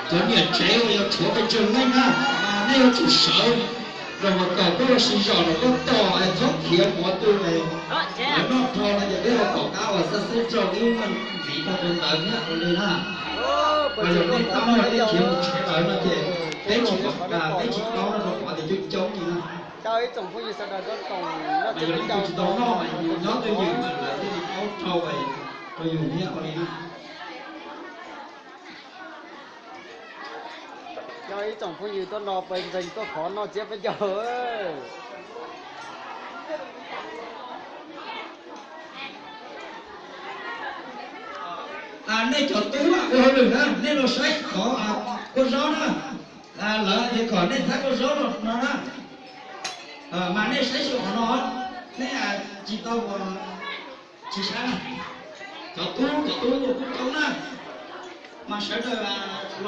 Cov niam tsev uas yog tshuav pes tsawg leej na, mas nej yuav tsum sawv los mus kom koj sib zog los koj tos es txhob khiav mus ua twg es lawv noj dhau no ces peb ho tom qab uas xab xeb rau ib ntxiv rau tus ntawd thiab ua li na. Mas yog nej tau nej khiav mus tsev lawm no ces peb tsis, peb tsis paub no rau qhov tias coob coob li na. Mas yog leej twg tsis tau noj mas yus nyob twj ywm mas lawv thiaj li paub rau, rau yus thiab ua li na. Cov ib tsoom phooj ywg tuaj no pes ntseeg tuaj khov noj tsiab peb caug. Nej cov tub ua hauj lwm na, nej los saib qhov kua zaub na, lawv tias kom nej thab kua zaub los no na, mas nej saib xyuas qhov no, nej tsis tau, tsis saib na. Cov tub, cov tub ua kub coob na, mas sawv daws los